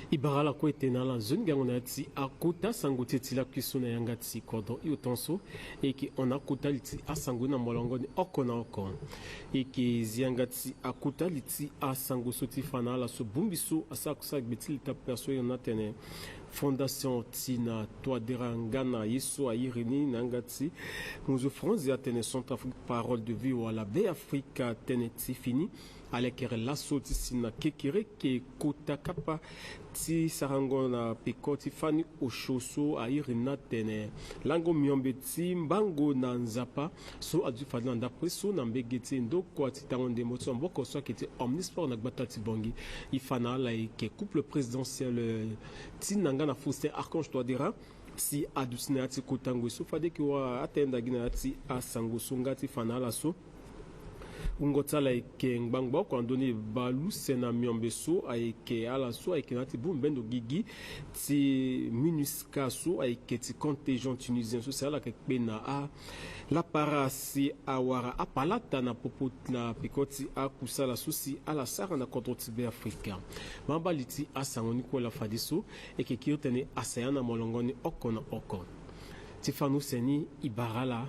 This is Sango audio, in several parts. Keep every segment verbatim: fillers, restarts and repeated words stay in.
E bara ala kue tene ala nzoni gango na ya ti akota sango ti e ti lakui so na yanga ti kodro hio tongaso. E yeke hon na akota li ti asango ni na molongo ni oko na oko. E yeke zi yanga ti akota li ti asango so ti fa na ala so bongbi so asara kusala gbe ti leta ape so ahiri ni atene Fondation Tina Touadéra nga na ye so ahiri ni na yanga ti ngonzo français atene Centrafrique Parole de Vie wala Beafrika tënë ti fini. Alekere laso ti si na kekereke kota kapa ti sarango na peko ti fani osio so ahiri ni atene lango miombe ti mbango na Nzapa so aduti fade na ndapre so na mbege ti e ndokua ti tango ndembo ti maboko so ayeke ti Omnisport na gbata ti Bangui. E fa na ala ayeke couple présidentiel, eh, Tina nga na Faustin Archange Touadéra si aduti na ya ti kota ngoi so fade e yeke wara atënë ndagi na ya ti asango so nga ti fa na ala so wungo ti ala ayeke ngbangba oko na ndoni bale use na miombe so ayeke ala so ayeke na ya ti bongbi mbendo gigi ti MINUSCA so ayeke ti contingent tunisien so si ala yeke kpe na a lapara si awara apalata na popo na peko ti akusala so si ala sara na kodro ti Beafrika. Mabali ti asango ni kue laa fadeso e yeke kiri tënë asaya na molongo ni oko na oko. Ti fani use ni e bara ala.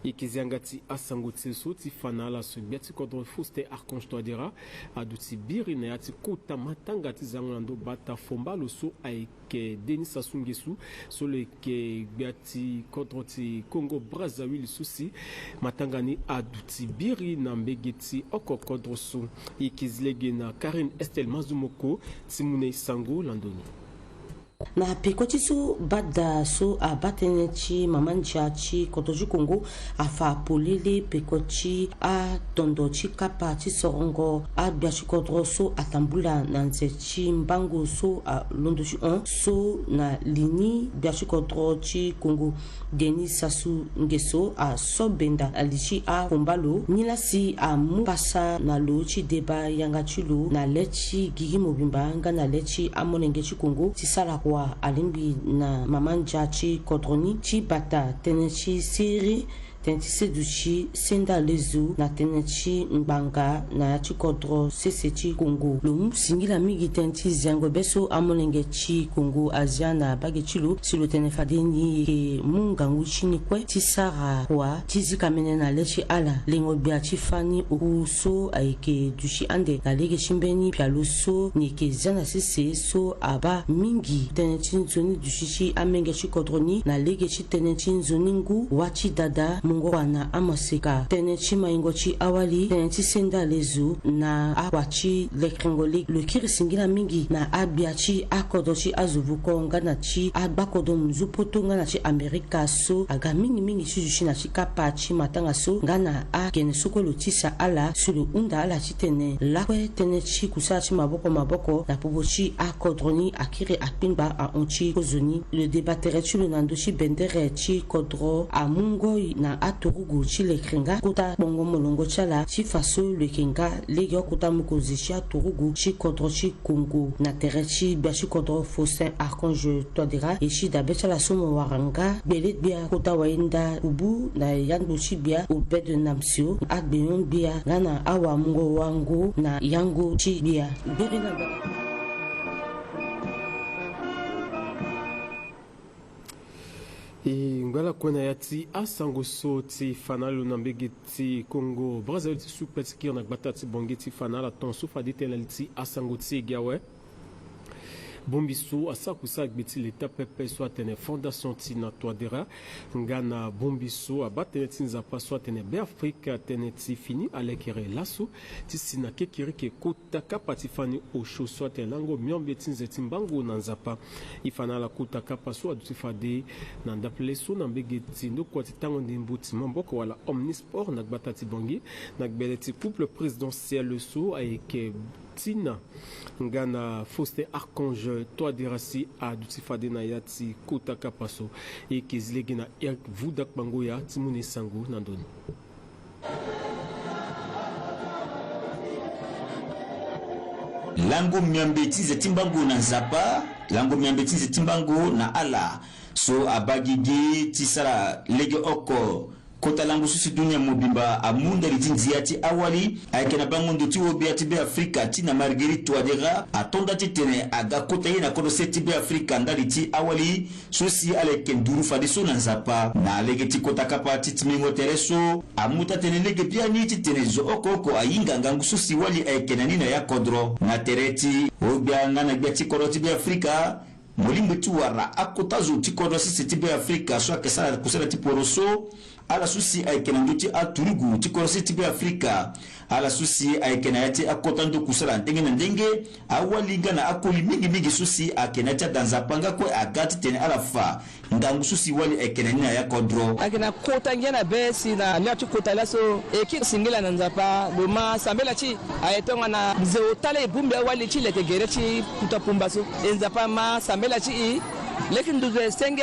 E yeke zi yanga ti asango ti e so ti fa na ala so gbia ti kodro Faustin Archange Touadéra aduti biri na ya ti kota matanga ti zango na ndo bata fomba lo so ayeke Denis Sassou Nguesso so lo yeke gbia ti kodro ti Congo Brazzaville so si matanga ni aduti biri na mbege ti oko kodro so. E yeke zi lege na Karine Estelle Mazumoko ti mu na e sango na ndo ni. Na peko ti so bada so abaa tënë ti mama ndia ti kodro ti Congo afa polele peko ti atondo ti kapa ti sorongo agbia ti kodro so atambula na nze ti mbango so alondo ti hon so na li ni gbia ti kodro ti Congo Denis Sassou Nguesso aso benda na li ti afomba lo. Nilaa si amu pasa na lo ti deba yanga ti lo na le ti gigi mobimba nga na le ti amolenge ti Congo ti sara kua alingbi na mama ndia ti kodro ni ti bata tënë ti sere tënë ti seduti senda lezo na tënë ti ngbanga na ya ti kodro sese ti Congo. Lo mu singila mingi tënë ti ziango be so amolenge ti Congo azia na bage ti lo si lo tene fade ni e yeke mu ngangu ti ni kue ti sara kua ti zikamene na le ti ala lengo gbia ti fani oku so ayeke duti ande na lege ti mbeni pialo so ni yeke zia na sese so abaa mingi tënë ti nzoni duti ti amenge ti kodro ni na lege ti tënë ti nzoni ngu wâ ti dada mungo kua na amaseka tënë ti maingo ti awali tënë ti senda lezo na akua ti lekrengo lege. Lo kiri singila mingi na agbia ti akodro ti azo vuko nga na ti agbakodro munzu poto nga na ti Amerika so aga mingi mingi ti duti na ti kapa ti matanga so nga na agene so kue lo tisa ala si lo hunda ala titene lakue tënë ti kusala ti maboko maboko na popo ti akodro ni akiri akpengba ahon ti kozoni. Lo deba tere ti lo na ndö ti bendere ti kodro amu ngoi na aturugu ti lekere nga kota kpongo molongo ti ala ti fa so lo yeke nga legeoko kota mokonzi ti aturugu ti kodro ti Congo. Na tere ti gbia ti kodro Faustin Archange Touadéra e ti dabe ti ala so mo wara nga gbele gbia kota wayenda kubu na yangbo ti gbia Obed Namsio, agbenyon gbia nga na awamungo wango na yango ti gbia. Gbere na gbata. E ngba ala kue na ya ti asango so ti fa na lo na mbege ti Congo Brazzaville ti su kpe ti kiri na gbata ti Bangui ti fa na ala tongaso fade tënë na li ti asango ti e gi awe. Bongbi so asara kusala gbe ti leta pepe so atene Fondation Tina Touadéra nga na bongbi so abaa tënë ti Nzapa so atene Beafrika tënë ti fini alekere laso ti si na kekereke kota kapa ti fani osio so atene lango miombe ti nze ti mbango na Nzapa. E fa na ala kota kapa so aduti fade na ndapele so na mbege ti ndokua ti tango ndembo ti maboko wala Omnisport na gbata ti Bangui na gbele ti couple présidentiel so ayeke Tina nga na Faustin Archange Touadéra si aduti fade na ya ti kota kapa so. E yeke zi lege na Eric Vuda Kpangoya ti mu na e sango na ndö ni. Lango miombe ti nze ti mbango na Nzapa, lango miombe ti nze ti mbango na ala so abaa gigi ti sara legeoko Kota lango so si dunia mobimba amu ndali ti ndia ti awali ayeke na bango ndo ti wobia ti Beafrika ti na Marguerite Touadéra ato nda titene aga kota ye na kodro se ti Beafrika ndali ti awali so si ala yeke nduru fadeso na Nzapa. Na lege ti kota kapa ti timbingo tere so, amu taa-tënë lege biani titene zo oko oko ahinga ngangu so si wali ayeke na ni na ya kodro. Na tere ti ogbia nga na gbia ti kodro ti Beafrika, mo lingbi ti wara akota zo ti kodro sese ti Beafrika so ayeke sara kusala ti poroso, ala so si ayeke na ndö ti aturugu ti kodro sese ti Beafrika, ala so si ayeke na ya ti akota ndo kusala ndenge na ndenge, awali nga na akoli mingi mingi so si ayeke na ya ti ada Nzapa nga kue aga titene ala fa ngangu so si wali ayeke na ni na ya kodro. Ayeke na kota ngia na be si na nyau ti kota laso e kiri singila na Nzapa lo ma sambela ti e. Aye tongana nze ota laa e bongbi awali ti leke gere ti puta pumba so. E Nzapa ma sambela ti e. Leki nduzu e senge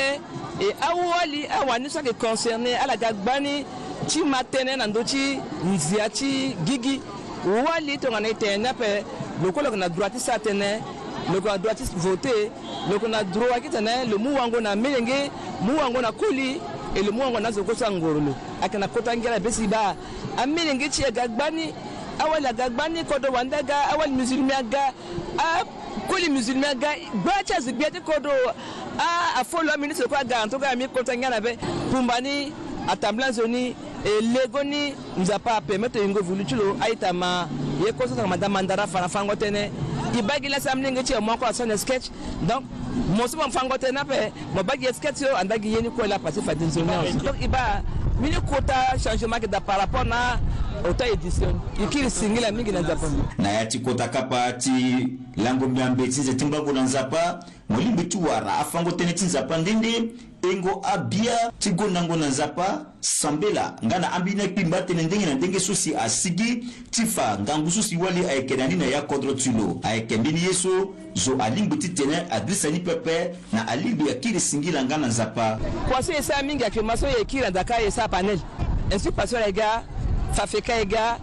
e awali awani so ayeke concerné ala ga gbani ti ma tënë na ndö ti ndia ti gigi. Wali tongana e tene ni ape, lo kue lo yeke na droit ti sara tënë, lo yeke na droit ti voter, lo yeke na droit titene lo mu wango na amolenge, mu wango na koli, e lo mu wango na azo kue so angoro lo. Ayeke na kota ngia na be si baa amolenge ti e aga gbani, awali aga gbani, kodro wande aga, awali musulmi aga, akoli musulmi aga, gba ti azo gbia ti kodro, a, afo lo aministre kue aga. En tout cas, mbi kota ngia na be. Pumba ni atambula nzoni, e lego ni Nzapa apermettre yingo vulu ti lo a-ita ma ye kue so tongana manda mandara fa na fango tënë. E baa gi lasi amolenge ti e mo kue asara sketch. Donc mo so mo fango tënë ape, mo baa gi sketch so anda gi ye ni kue laa passé fade nzoni awe. Donc e baa mbeni kota changement ayeke daa par rapport na ota édition. E kiri singila mingi na Nzapa. Na ya ti kota kapa ti lango miambe ti nze ti mbango na Nzapa, mo lingbi ti wara afango tënë ti Nzapa nde nde, hengo abia ti gondango na Nzapa, sambela nga na ambeni akpimba tënë ndenge na ndenge so si asigi ti fa ngangu so si wali ayeke na ni na ya kodro ti lo. Ayeke mbeni ye so zo alingbi titene adrisa ni pepe, na alingbi akiri singila nga na Nzapa. Kua so e sara mingi actuellement so e kiri na daka e sara panel. Insu pasteur e ga, fafeka e ga,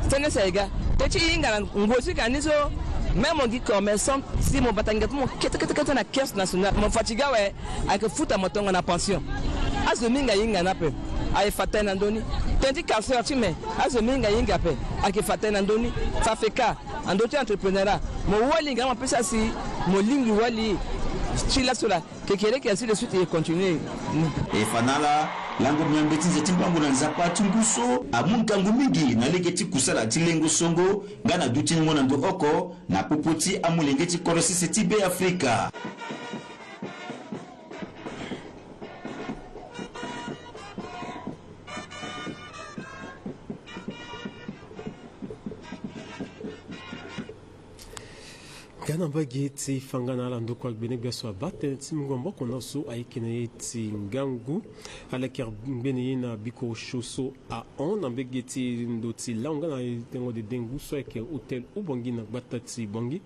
senesa e ga. Teti e hinga na ngozi ka ni so, même mo gi commerçant, si mo bata ngia ti mo kete kete kete na caisse nationale, mo fatigue awe, ayeke futa mo tongana pension. Azo mingi ahinga ni ape, ayeke fa tënë na ndö ni. Tënë ti carceur ti me, azo mingi ahinga ape, ayeke fa tënë na ndö ni. Fafeka, na ndö ti entrepreneurat, mo wali nga mo pesa si mo lingbi wali ti laso laa. Kekereke, ainsi de suite, e continuer. E fa na ala, lango miambe ti nze ti mbango na Nzapa ti ngu so amu ngangu mingi na lege ti kusala ti lengo songo nga na dutingo na ndo oko na popo ti amolenge ti kodro sese ti Beafrika. Nga na mbage ti fanga na ala ndokua gbene gbia so abaa tënë ti mungo maboko na so ayeke na ye ti ngangu. Ala yeke ngbene ye na bikoro sio so ahon na mbage ti ndo ti lao nga na tengo dede ngu so ayeke hôtel Ubangui na gbata ti Bangui.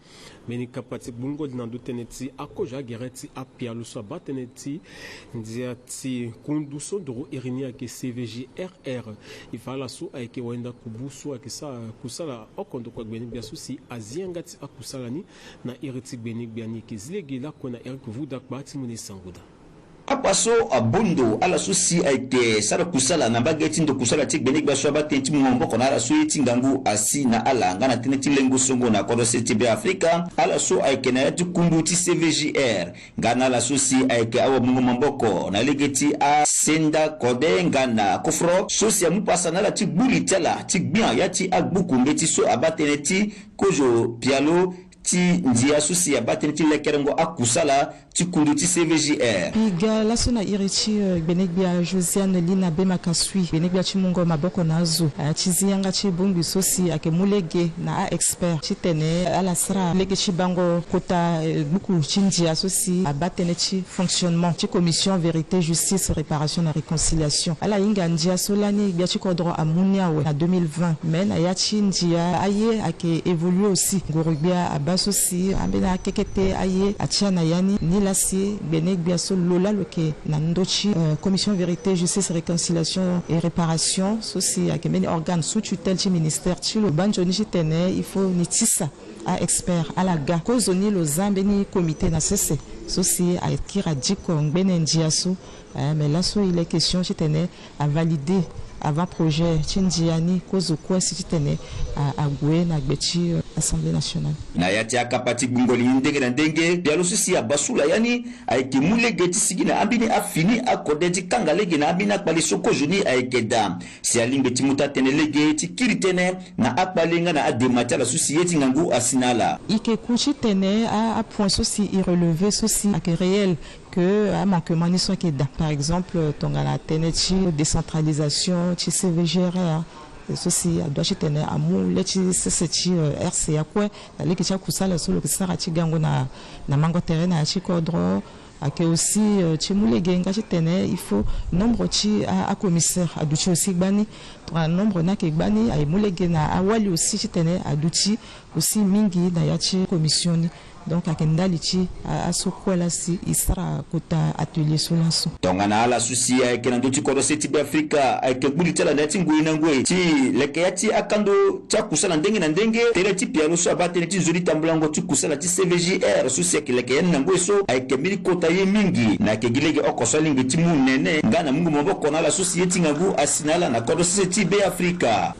Mbeni kapa ti gbungo li na ndo tënë ti akozo agere ti apialo so abaa tënë ti ndia ti kundu so ndoro iri ni ayeke C V G R R. E fa ala so ayeke wayenda kubu so ayeke sara kusala oko ndokua gbene gbia so si azi yanga ti akusala ni na iri ti gbene gbia ni. E yeke zi lege lakue na Eric Vudakpa ti mu na e sango daa. Akpa so abaa ndo ala so si ayeke sara kusala na mbage ti ndo kusala ti gbene gbia so abaa tënë ti mu maboko na ala so ye ti ngangu asi na ala nga na tënë ti lengo songo na kodro sese ti Beafrika, ala so ayeke na ya ti kundu ti C V G R, nga na ala so si ayeke awamungo maboko na lege ti asenda kode nga na kofro so si amu pasa na ala ti gbu li ti ala ti gbia ya ti agbuku mbeti so abaa tënë ti kozo pialo ti ndia so si abaa tënë ti lekerengo akusala ti kundu ti C V G R. E ga laso na iri ti, euh, gbene gbia Josiane Lina Bemakasui, gbene gbia ti mungo maboko na azo, aya ti zi yanga ti bongbi so si ayeke mu lege na a-expert titene ala sara lege ti bango kota, euh, gbuku ti ndia so si abaa tënë ti fonctionnement ti Commission Vérité, Justice, Réparation na Réconciliation. Ala hinga ndia so lani gbia ti kodro amu ni awe na deux mille vingt. Mais na ya ti ndia aye ayeke évoluer aussi. Nguru-gbia abaa so si ambeni akekete aye atia na ya ni. Nilaa si gbene gbia so lo laa lo yeke na ndö ti, euh, Commission Vérité, Justice, Réconciliation et Réparation so si ayeke mbeni organe sous tutelle ti ministère ti lo. Baa nzoni titene il faut ni tisa a-expert ala ga. Kozoni lo za mbeni comité na sese so si akiri adiko ngbene ndia so. Eh, mais laso il est question titene avalider Avant-projet ti ndia ni kozo kue si titene a, ague na gbe ti, euh, Assemblée nationale. Na ya ti akapa ti gbungo li ni ndenge na ndenge, pialo so si abasula ya ni ayeke mu lege ti sigi na ambeni afini akode ti kanga lege na ambeni akpale so kozo ni ayeke daa. Si alingbi ti mu taa-tënë lege ti kiri tënë na akpale nga na adema ti ala so si ye ti ngangu asi na ala. I yeke ku titene a, apoint so si i relever so si ayeke réel, que amanquement ni so ayeke daa. Par exemple, tongana tënë ti décentralisation ti C V G R, so si adoit titene amu le ti sese ti, euh, R C A kue na lege ti akusala so lo yeke sara ti gango na, na mango tere na ya ti kodro. Ayeke aussi, euh, ti mu lege nga titene il faut nombre ti a, acommissaire aduti aussi gbani. Tongana nombre ni ayeke gbani, aye mu lege na awali aussi titene aduti aussi mingi na ya ti commission ni. Donc ayeke ndali ti a, aso kue laa si e sara kota atelier so laso. Tongana ala so si ayeke na ndö ti kodro se ti Beafrika ayeke gbu li ti ala na ya ti ngoi na ngoi ti leke ya ti akando ti akusala ndenge na ndenge. Tere ti pialo so abaa tënë ti nzoni tambulango ti kusala ti C V G R so si ayeke leke ya ni na ngoi so ayeke mbeni kota ye mingi. Na ayeke gi lege oko so alingbi ti mu nene nga na mungo maboko na ala so si ye ti ngangu asi na ala na kodro sese ti Beafrika.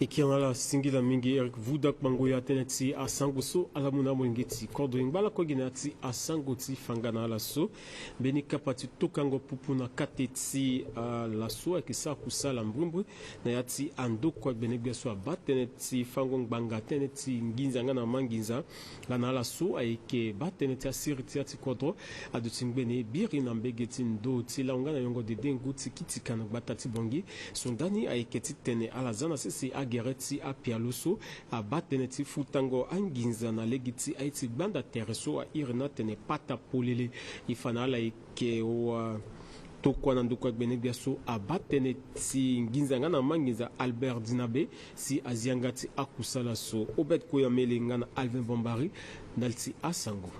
E kiri na ala singila mingi Eric Vuda Kpango ya tënë ti asango so ala mu na amolenge ti kodro. E ngba lakue gi na ya ti asango ti fanga na ala so. Mbeni kapa ti tokango pupu na kate ti, ah, laso ayeke sara kusala mbrimbri na ya ti andokua gbenegbia so abaa tënë ti fango ngbanga tënë ti nginza nga na manginza. Nga na ala so ayeke baa tënë ti asiriri ti ya ti kodro aduti ngbene biri na mbege ti ndo ti lango nga na yongo dede ngu ti kitika na gbata ti Bangui. So ndani ayeke titene ala za na sese agere ti apialo so abaa tënë ti futango anginza na lege ti aye ti gbanda tere so airi ni atene pata polele. E fa na ala ayeke wa tokua na ndokua gbenegbia so abaa tënë ti nginza nga na manginza Albert Dinabe si azi yanga ti akusala so. Obed Koyamele nga na Alvin Bombari ndali ti asango.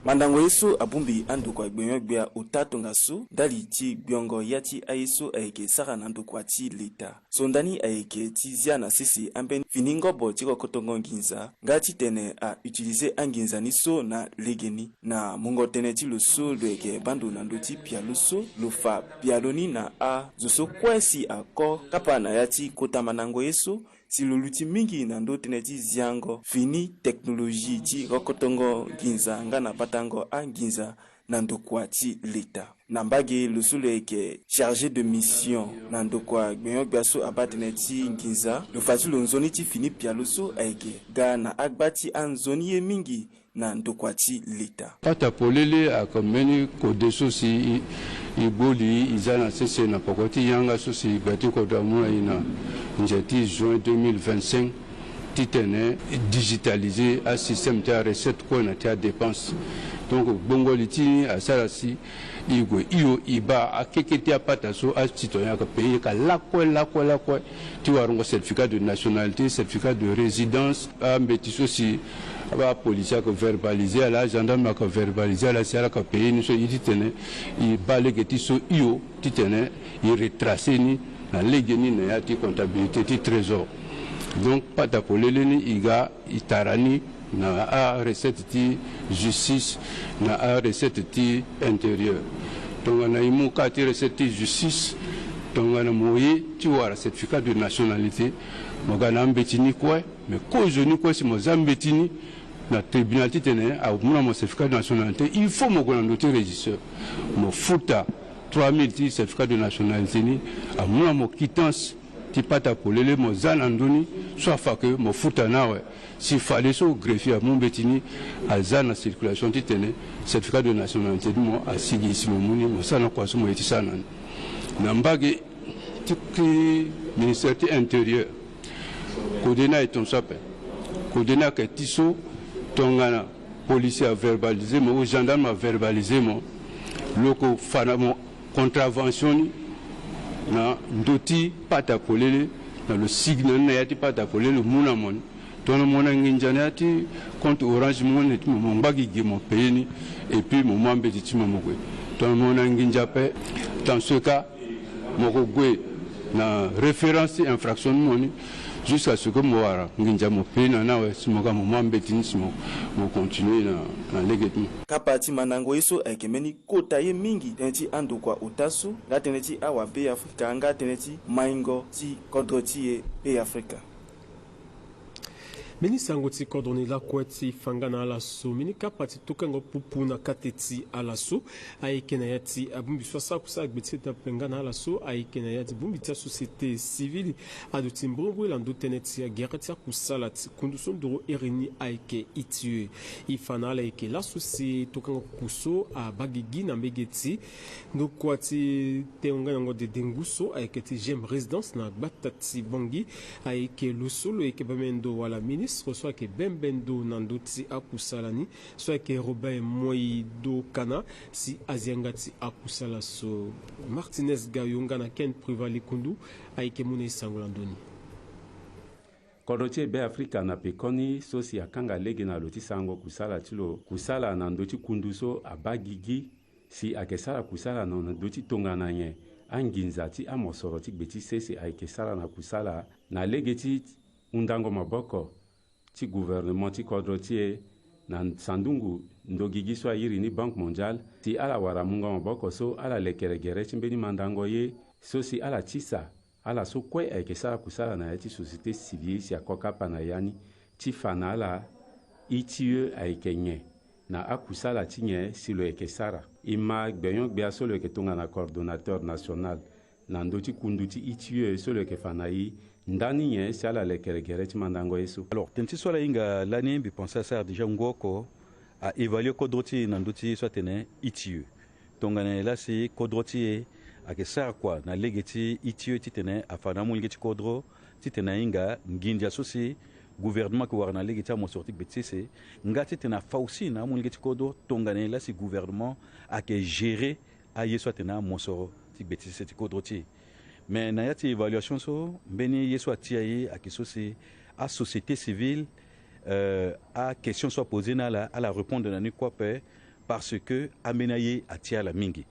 Mandango ye so abongbi andokua gbenyo-gbia ota tongaso ndali ti gbiongo ya ti aye so ayeke sara na ndokua ti leta. So ndani ayeke ti zia na sese ambeni fini ngobo ti rokotongo nginza nga titene a utiliser anginza ni so na legeni. Na mungo tënë ti lo so lo yeke baa ndo na ndö ti pialo so lo fa pialo ni na azo so kue si ako kapa na ya ti kota mandango ye so si lo luti mingi na ndö tënë ti ziango fini teknolozi ti rokotongo nginza nga na batango anginza na ndokua ti leta. Na mbage lo so lo yeke chargé de mission na ndokua gbenyo-gbia so abaa tënë ti nginza, lo fa ti lo nzoni ti fini pialo so ayeke ga na agba ti anzoni ye mingi na ndokua ti leta. Pata polele ayeke mbeni kode so si e, e gboli e za na sese na poko ti yanga so si gbe ti kodro amu na e na nze ti juin deux mille vingt-cinq titene e digitaliser asystème ti arecette kue na ti adépense. Donc gbongo li ti ni asara si e gue hio e baa akeke ti apata so acitoyen ayeke payé ka lakue lakue lakue ti warango certificat de nationalité, certificat de résidence, ambeti so si apolisi ayeke verbaliser ala, agendarme ayeke verbaliser ala si ala yeke payé ni so, e ye titene e baa lege ti so hio titene e retracer ni na legeni na ya ti comptabilité ti trésor. Donc pata polele ni e ga e tara ni na arecette ti justice na arecette ti intérieur. Tongana e mu ka ti recette ti justice, tongana mo ye ti wara certificat de nationalité, mo ga na ambeti ni kue. Mais kozo ni kue si mo za mbeti ni na tribunal titene amu na mo certificat de nationalité, il faut mo gue na ndö ti régisseur, mo futa trois mille ti certificat de nationalité ni, amu na mo quittance ti pata polele mo za na ndö ni so afa ke mo futa ni awe. Si fadeso greffier amu mbeti ni, aza na circulation titene certificat de nationalité ti mo asigi, si mo mu ni mo sara na kua so mo ye ti sara na ni. Na mbage ti, ti ministère ti intérieur, kode ni aye tongaso ape. Kode ni ayeke ti so tongana policier averbalise mo ou gendarme averbalise mo, lo yeke fa na mo contravention ni na ndö ti pata polele, na lo sigi na ni na ya ti pata polele, lo mu na mo ni. Tongana mo na nginza na ya ti compte Orange Money ti mo, mo ngba gigi mo paye ni, et puis mo mu ambeti ti mo mo gue. Tongana mo na nginza ape, dans ce cas, mo ko gue na référence ti infraction ti mo ni, Jusqu'à ce que mo wara nginza mo pe na ni awe, si mo ga mo mu ambeti ni si mo, mo continuer na, na lege ti mo. Kapa ti mandango ye so ayeke mbeni kota ye mingi tënë ti andokua ota so, nga tënë ti awa Be Afrika, nga tënë ti maingo ti kodro ti e Be Afrika. Mbeni sango ti kodro ni lakue ti fa nga na ala so, mbeni kapa ti tokengo pupu na kate ti ala so ayeke na ya ti abongbi so asara kusala gbe ti sese ape nga na ala so ayeke na ya ti bongbi ti asociété civile aduti mbirimbiri na ndö tënë ti agere ti akusala ti kundu so nduru iri ni ayeke I T I E. E fa na ala ayeke laso si tokengo pupu so abaa gigi na mbege ti ndokua ti tengo nga na yango dede ngu so ayeke ti Gem Résidence na gbata ti Bangui. Ayeke lo so lo yeke bembe ndo wala ministre so ayeke bembe ndo na ndö ti akusala ni, so ayeke Robin Moï Dokana, si azi yanga ti akusala so. Martinez Gayo nga na Ken Privat Likundu ayeke mu na e sango na ndö ni. Kodro ti e Be Afrika na pekoni so si akanga lege na lo ti sarango kusala ti lo, kusala na ndö ti kundu so abaa gigi, si ayeke sara kusala na ndö ti tongana nyen anginza ti amosoro ti gbe ti sese ayeke sara na kusala na lege ti hundango maboko ti gouvernement ti kodro ti e na sandungu ndogigi so airi ni Banque Mondiale, si ala wara mungo maboko so ala lekere gere ti mbeni mandango ye so si ala tisa ala so kue ayeke sara kusala na ya ti société civile si ako kapa na ya ni ti fa na ala I T I E ayeke nyen, na akusala ti nyen si lo yeke sara. E ma gbenyo-gbia so lo yeke tongana coordonnateur national na ndö ti kundu ti I T I E so lo yeke fa na e ndani nyen si ala lekere gere ti mandango ye so. Alors, tënë ti so ala hinga lani, mbi pense asara déjà ngu oko, a évaluer kodro ti e na ndö ti so atene I T I E. Tongana nyen laa si kodro ti e ayeke sara kua na lege ti I T I E titene afa na amu lege ti kodro titene ahinga nginza so si gouvernement ayeke wara na lege ti amosoro ti gbe ti sese, nga titene afa aussi na amu lege ti kodro tongana nyen laa si gouvernement ayeke gérer aye so atene amosoro ti gbe ti sese ti kodro ti e. Mais na ya ti évaluation so, mbeni ye so atia e ayeke so si asociété civile, euh, aquestion so aposer na ala, ala répondre na ni kue ape, parce que ambeni aye atia ala mingi.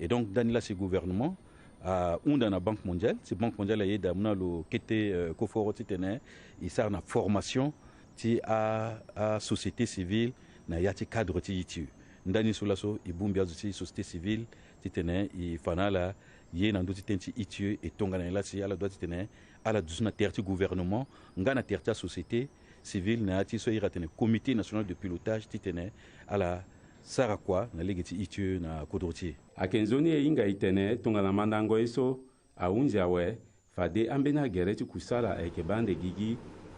Et donc ndani laa si gouvernement ahunda na Banque Mondiale, si Banque Mondiale ayeda amu na lo kete, euh, koforo titene e sara na formation ti a, asociété civile na ya ti cadre ti I T I E. Ndani so laso e bongbi azo ti société civile titene e fa na ala ye na ndö ti tënë ti I T I E, e tongana nyen laa si ala doit titene ala duti na tere ti gouvernement nga na tere ti asociété civile na ya ti so e iri atene Comité National de Pilotage titene ala sara kua na lege ti I T I E na kodro ti e. Ayeke nzoni e hinga e tene tongana mandango ye so ahunzi awe, fade ambeni agere ti kusala ayeke baa ande gigi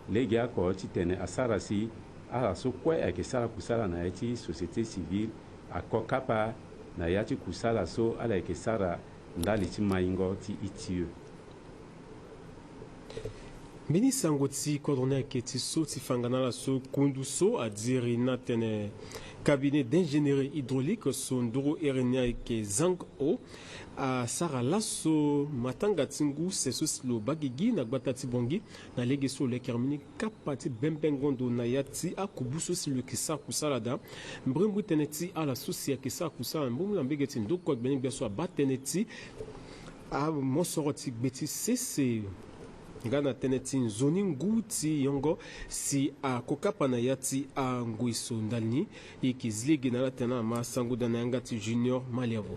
legeoko titene asara si ala so kue ayeke sara kusala na ya ti société civile ako kapa na ya ti kusala so ala yeke sara ndali ti maingo ti I T I E. Mbeni sango ti kodro ni ayeke ti so ti fa nga na ala so kundu so adiri ni atene cabinet d'ingénierie hydraulique so nduru iri ni ayeke Zhang Ho asara laso matanga ti ngu use so si lo baa gigi na gbata ti Bangui na lege so lo lekere mbeni kapa ti bembengo ndo na ya ti akubu so si lo yeke sara kusala daa. Mbrimbri tënë ti ala so si ayeke sara kusala mbrimbri na mbege ti ndokua gbene-gbia so abaa tënë ti amosoro ti gbe ti sese nga na tënë ti nzoni ngu ti yongo si ako kapa na ya ti angoi so ndali ni. E yeke zi lege na ala tene na ma sango daa na yanga ti Junior Maliavo.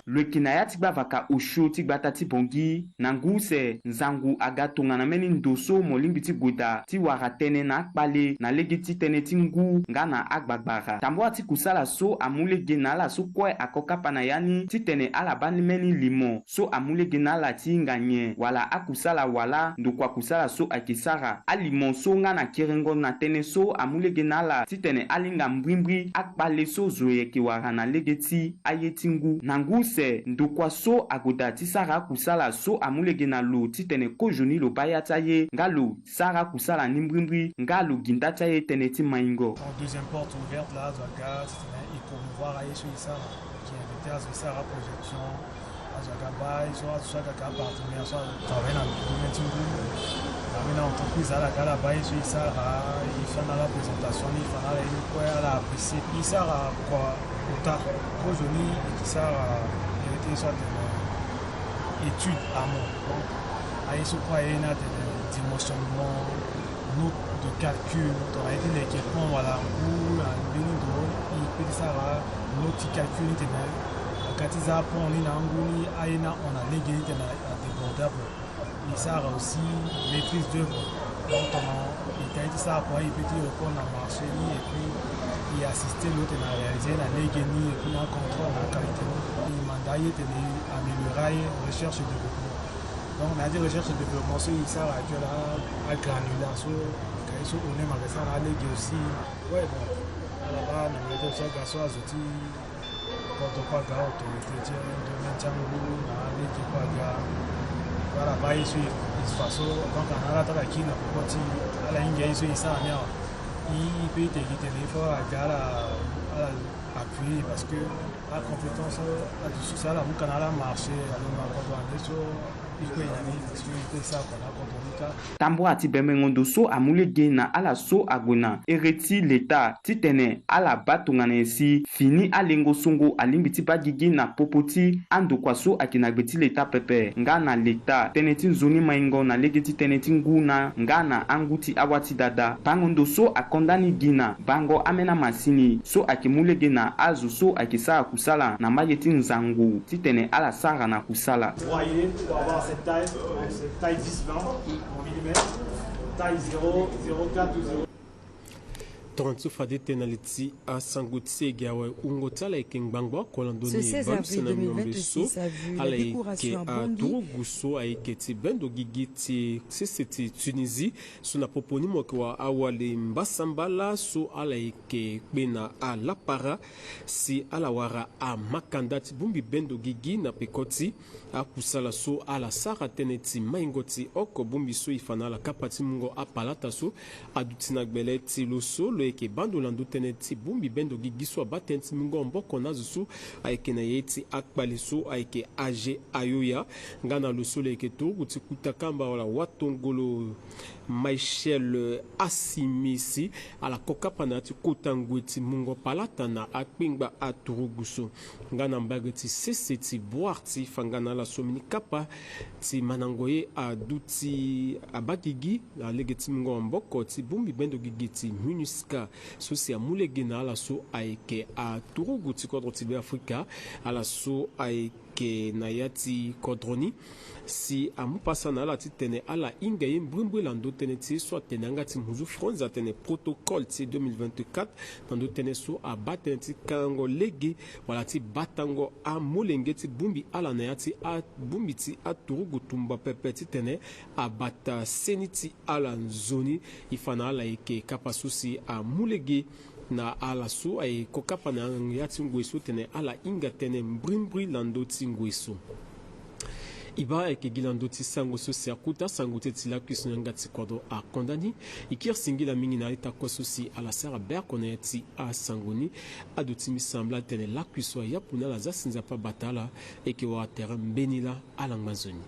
Lo yeke na ya ti gbavaka osio ti gbata ti Bangui na ngu use nzangu aga tongana mbeni ndo so mo lingbi ti gue daa ti wara tënë na akpale na lege ti tënë ti ngu nga na agbagbara. Tambula ti kusala so amu lege na ala so kue ako kapa na ya ni titene ala baa mbeni limo so amu lege na ala ti hinga nyen wala akusala wala ndokua kusala so ayeke sara. Alimo so nga na kerengo na tënë so amu lege na ala titene ala hinga mbrimbri akpale so zo yeke wara na lege ti aye ti ngu. Na ngu use ndokua so ague daa ti sara akusala so amu lege na lo titene kozoni lo baa ya ti aye nga lo sara akusala ni mbrimbri nga lo gi nda ti aye tënë ti maingo. Deuxième porte ouverte laa azo aga titene e promouvoir aye so e sara. E yeke inviter azo e sara projection. Azo aga baa ye so, azo so aga ka apartenaire so azo travailler na domaine ti ngu. Na ambeni entreprise ala aga ala baa ye so e sara, e fa na ala présentation ni, e fa na ala ye ni kue, ala apprécier. E sara kua ota. Kozoni e yeke sara, e Soit étude amont. Donc aye so kue aye ni atene dimensionnement, note de calcul, tongana ye ti leke pont wala ngu na mbeni ndo, e peut ti sara note ti calcul ni tene aga ti za pont ni na ngu ni, aye ni ahon na lege ni tene adébordable. E sara aussi maîtrise d'œuvre. Donc tongana e ta ye ti sara kua, e peut ti répondre na marché ni et puis e assister lo tene aréaliser na lege ni et puis na contrôle na qualité ni. E manda ye tene e améliorer aye recherche et développement. Donc na ya ti recherche et développement so e sara actuel, agranulaire so, ka ye so one ma ka sara na alege aussi. Ouais, bon, ala baa na maitre so aga so azo ti kodro kue aga, autorité ti domaine ti angu na alege kue aga. Ala baa ye so e fa so, donc ana ala ta ala kiri na poko ti ala hinga ye so e sara ni awe. E peut ti gi tene il faut ala ga ala, ala appuyer parce que acompétence adusu si ala mu ka na ala marché, alo ma kodro ande so. Tambula ti bembengo ndo so amu lege na ala so ague na ere ti leta titene ala baa tongana nyen si fini alengo songo alingbi ti baa gigi na popo ti andokua so ayeke na gbe ti leta pepe, nga na leta tënë ti nzoni maingo na lege ti tënë ti ngu na nga na angu ti awa ti dada. Bango ndo so akonda ni gi na bango ambeni amasini so ayeke mu lege na azo so ayeke sara kusala na mbage ti nzangu titene ala sara na kusala. Broyer pour avoir cette taille, donc c'est taille dix vingt en millimètres, taille zéro, zéro quatre ou zéro. Tongana ti so fade tene na li ti asango ti e ge awe, wungo ti ala ayeke ngbangbo oko na ndoni bamsene miombe so ala yeke aturugu so ayeke ti bendo gigi ti sese ti Tunisie. So na popo ni mo yeke wara awali mbasambala so ala yeke kpe na alapara si ala wara amakanda ti bongbi bendo gigi na peko ti akusala so ala sara tënë ti maingo ti oko bongbi so e fa na ala kapa ti mungo apalata so aduti na gbele ti lo so lo yeke baa ndo na ndö tënë ti bongbi bendo gigi so abaa tënë ti mungo maboko na azo so ayeke na ye ti akpale so ayeke âgé ayoya. Nga na lo so lo yeke turugu ti kuta kamba wala watongolo Michel Assimisi, ala ko kapa na ya ti kota ngoi ti mungo palata na akpengba aturugu so. Nga na mbage ti sese ti Boar ti fa nga na ala so mbeni kapa ti mandango ye aduti abaa gigi na lege ti mungo maboko ti bongbi bendo gigi ti MINUSCA so si amu lege na ala so ayeke aturugu ti kodro ti Beafrika, ala so ayeke na ya ti kodro ni, si amu pasa na ala titene ala hinga ye mbrimbri na ndö tënë ti ye so atene yanga ti muzu fronza atene protocole ti deux mille vingt-quatre, na ndö tënë so abaa tënë ti kangango lege wala ti batango amolenge ti bongbi ala na ya ti abongbi ti aturugu tumba pepe titene abata seni ti ala nzoni. E fa na ala eke kapa so si amu lege na ala so aye ko kapa na ya ti ngoi so tene ala hinga tënë mbrimbri na ndö ti ngoi so. E baa ayeke gi na ndö ti sango so si akuta sango ti e ti lakui so na yanga ti kodro akonda ni. E kiri singila mingi na a-ita kue so si ala sara be oko na ya ti asango ni. Aduti mbi sambela atene lakui so ayapu na ala za si Nzapa abata ala. E yeke wara tere mbeni laa ala ngba nzoni.